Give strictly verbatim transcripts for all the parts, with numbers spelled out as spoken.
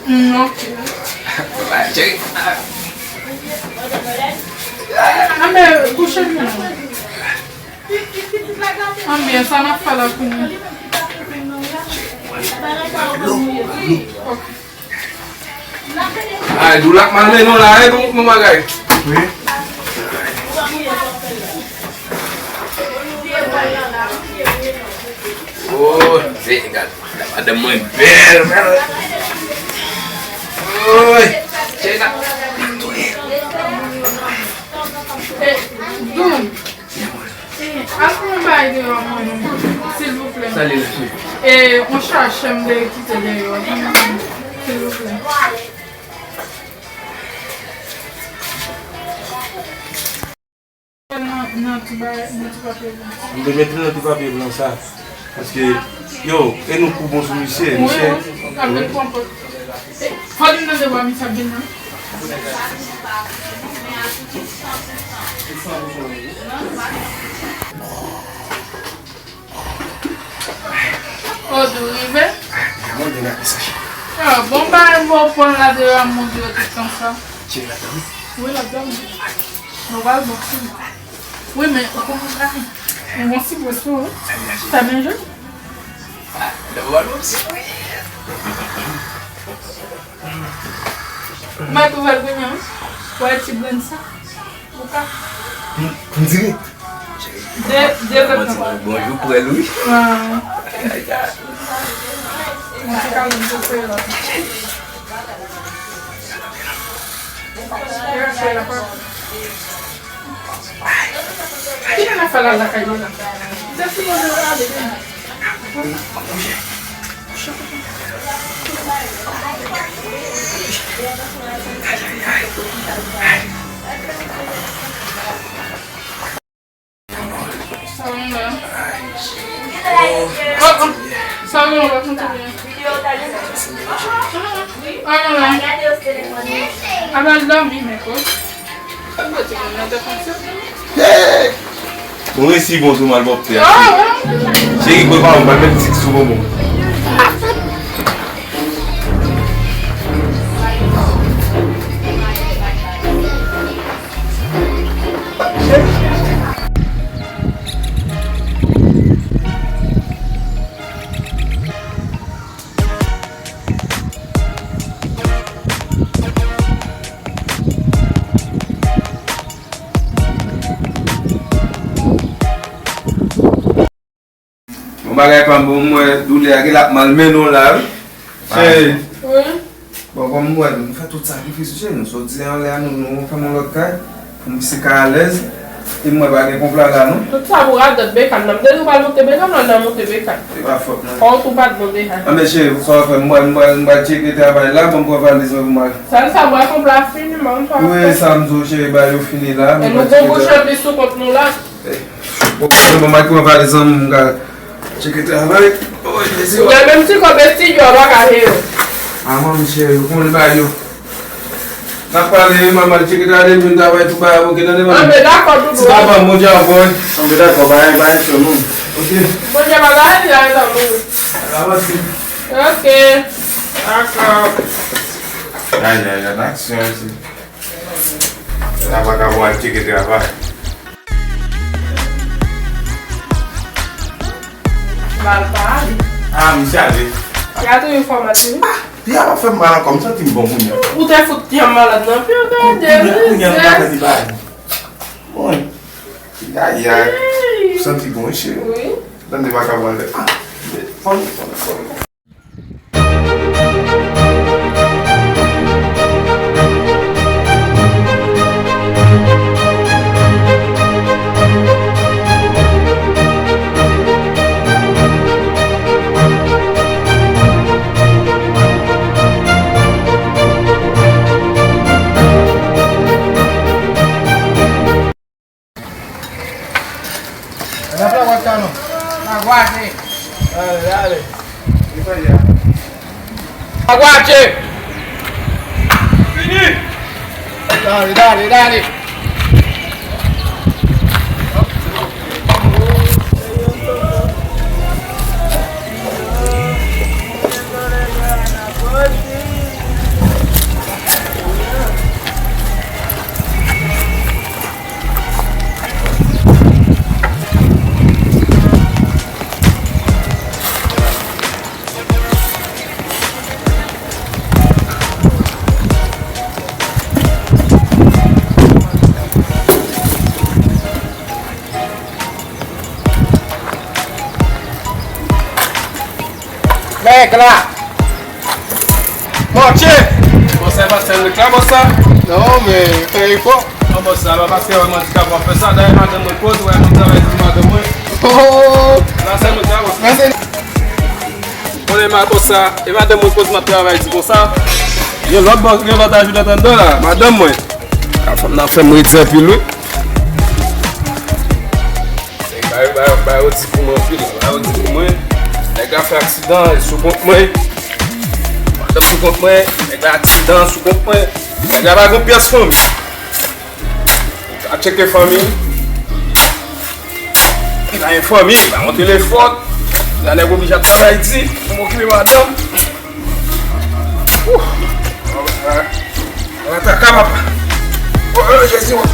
Mm, ok. Bay, cheri. Anben, kouche m nan. Anben, sa n ap fè la kounye a? Ok. Ay, Doula k mal mennen w la, e, bon, bon bagay. Wi. Oh, se, gad, madanm mwen bèl, bèl. Oy, Jena. Doum. Al pran yon bagay deyò mwen non, silvouplè. Sa li la, cheri? E, yon chaj chanm de kite deyò, silvouplè. Nan, nan ti bagay, nan ti papye blan. M te mete nan ti papye blan sa. Paske, yo, e nou kou bon sou misye, misye. Wi, wi, ap vin pran pòz. E, fò li nan debwa misye ap vin nan. Odou rive? Ah, bon, bagay mwen pran la deyò a, moun yo tout konsa. Cheri, l ap dòmi? Wi, l ap dòmi. Nou pral bon ti. Wi, men ou konn bagay. Yon bon ti bwès pou ou. Sa byen jwe? Ah, nou pral bon ti. Mwen twouve l kounye a, wi. Wè ti brenn sa. Ou ka. M, m dirèk. De, de vèt nan pral. Bonjou, prèl, wi. Ah. Ay, ay. Mwen te ka vin pou fè la. E fè la pa. Ki jan afè la lakay yo la? Li te sipoze ale demen. Sa w la? Oh, oh. Sa w la, w ap kontinye. Ah, non, non. Al dòmi, men, ko. Ou wè ti moun nan te fè sa? Hey! Bon, resi bon sou malpwòpte a. Ah, wi. Cheri, prepare w, m pral met tik sou bonbon. Bon, bagay pa m bon, m wè doulè a gen l ap malmennen w la, wi. Cheri. Wi. Bon, kòm m wè nou fè tout sakrifis, cheri, nou soti anlè a, nou, nou fè yon lòt kay, pou misye ka alèz. E m wè pa gen konpla la, non. Tout sa pou radòt Bekan nan. M te di w pral monte Bekan, m al nan monte Bekan. Se pa fòt mwen. Kò w tou pa t bon deja. Anben, cheri, sa w fè, m pral, m pral, m pral tcheke travay la, ban m pran valiz mwen pou m al. Sa, sa, m wè konpla fini, man, m pa. Wi, sa m di w, cheri, bagay yo fini la, m pral tcheke travay. E nou gon bouch anplis sou kont nou la. Eh, bon, bon, m al pran valiz an, m ka tcheke travay. Ou gen menm ti kòb estidyo a pa ka jere. A, manmi cheri, ou konnen bagay yo. N ap pale, wi, manman, tcheke travay, vin travay tou bagay, oke, tande, manmi? Anben, dakò, doudou. Ti papa, Bondye avè w, wi. Anben, dakò, bagay, bagay, chè, non. Oke. Bondye pa gade, gade, tanpri. Avanse. Oke. Dakò. Ay, ay, ay, aksyon, isi. Travay, travay, tcheke travay. Mal pa ale. Ah, misye ale. Piya toujou fò mal, wi. Ah, Piya pa fè m mal ankò, m santi m bon kounye a. Ou te fout Piya malad nan pye, gade. Kounye a, kounye a, m pa santi bagay. Bon. Ayayay. Ou santi bon, wi, cheri. Wi. Tande, m pa ka pran lè. Ah, fò m, fò m, fò m. N ap la wè ka non. N a gwache. Ale, ale. Li pa ya. N a gwache. Fini. Dale, dale, dale. La. Monche! Bòs la, e pa sèl nèg la, bòs la. Non, men fè efò. Non, bòs la, pa paske wè m andikape w ap fè sa. Dayè, madanm mwen koz, wè m ap travay di madanm mwen. Oh! La, sèl nèg la, bòs la. Mwen se Konnen ma bòs sa, e madanm mwen koz m ap travay di konsa. Gen lòt bòs, gen lòt ajoudan anndan la, madanm mwen. A fanm nan fè m redi anpil wi. Bay, bay, bay yo di pou mwen anpil, bay yo di pou mwen. Nèg la fè aksidan, e sou kont mwen. Madanm sou kont mwen, nèg la aksidan, sou kont mwen. Nèg la pa gen pyès fanmi. A tcheke fanmi. Li pa gen fanmi, li pa gen telefòn. La nèg oblije ap travay di pou m okipe madanm. Ouh. Rataka papa. Oh, oh, Jezi, oh.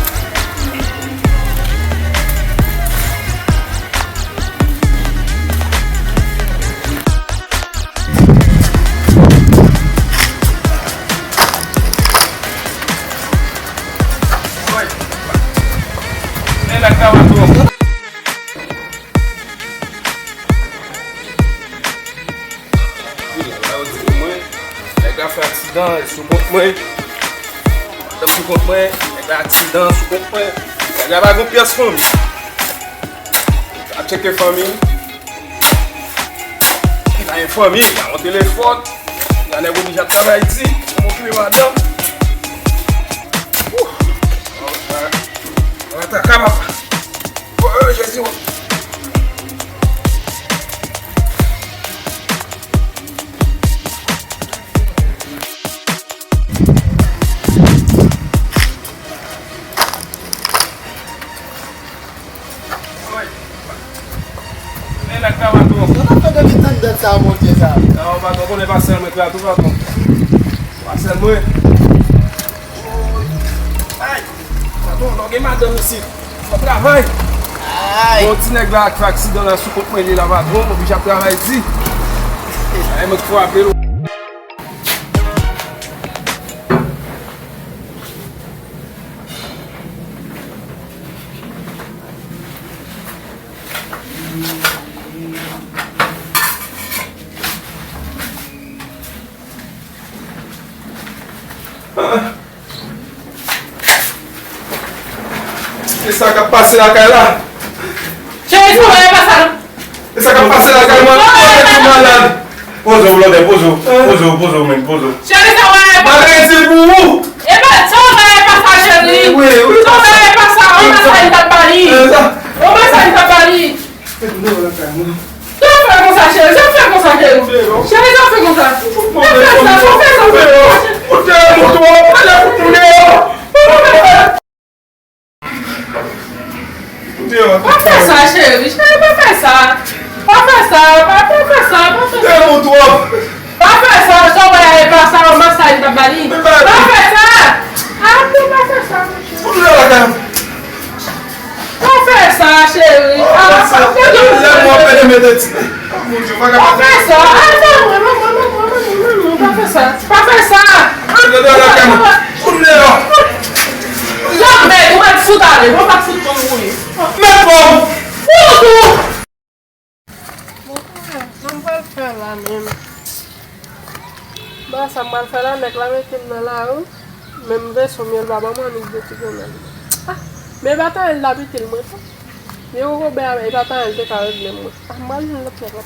Nèg la fè aksidan, e sou kont mwen. Madanm sou kont mwen, nèg la aksidan, sou kont mwen. Nèg la pa gen pyès fanmi. A tcheke fanmi. Li pa gen fanmi, li pa gen telefòn. La nèg oblije ap travay di pou m okipe madanm. Ouh. Rataka papa. Oh, oh, Jezi, oh. Mwen la travay tou. Sa n ap fè depi tann dat sa, Bondye sa? Non, patwon, konnen pa sèl mwen ki la tou, patwon. Pa sèl mwen. Ay, patwon, nou gen madanm isit. Fò travay. Ay. Bon, ti nèg la k fè aksidan la sou kont mwen, li la, patwon, m oblije ap travay di. Ay, mwen k frape l. E sa k ap pase lakay la? Cheri, sa w wè pa sa non. E sa k ap pase lakay mwen? Mwen tou malad. Poze w, blòdè, poze w. Poze w, poze w, menm, poze w. Cheri, sa w wè pa sa. Maladi pou ou. E pa, sa w wè pa sa, cheri. Wi, wi. Sa w wè pa sa. Yon mesaj li t ap ba li. Yon mesaj li t ap ba li. Sa w fè konsa, cheri? Sa w fè konsa, cheri? Cheri, sa w fè konsa? Sa w fè sa? Sa w fè sa? Sa w fè konsa, cheri? Pa fè sa, cheri. Cheri, pa fè sa. Pa fè sa. Pa, pa fè sa. Pa fè sa. Pa fè sa. Sa w wè a, e pa sa, yon mesaj li t ap ba li. Pa fè sa. Ah, pa fè sa. Pa fè sa, cheri. Ah, pa fè sa. Pa fè sa. Ah, non, non, non, non, non, non, non, pa fè sa. Pa fè sa. Janm, ou mèt fout ale. Ou mèt fout konn ou ye. Mèt kòm. Ou tou. Bon, sa m pral fè la menm? Ba sa m pral fè la, nèg la mete m nan lari, menm veso m yo l pa ban m annik de ti grenn. Ah, men e pa ta anyen l t ap itil mwen tou. Men ou konprann e pa ta anyen l te ka regle mwen. Ah, m pral jwenn lòt nèg la.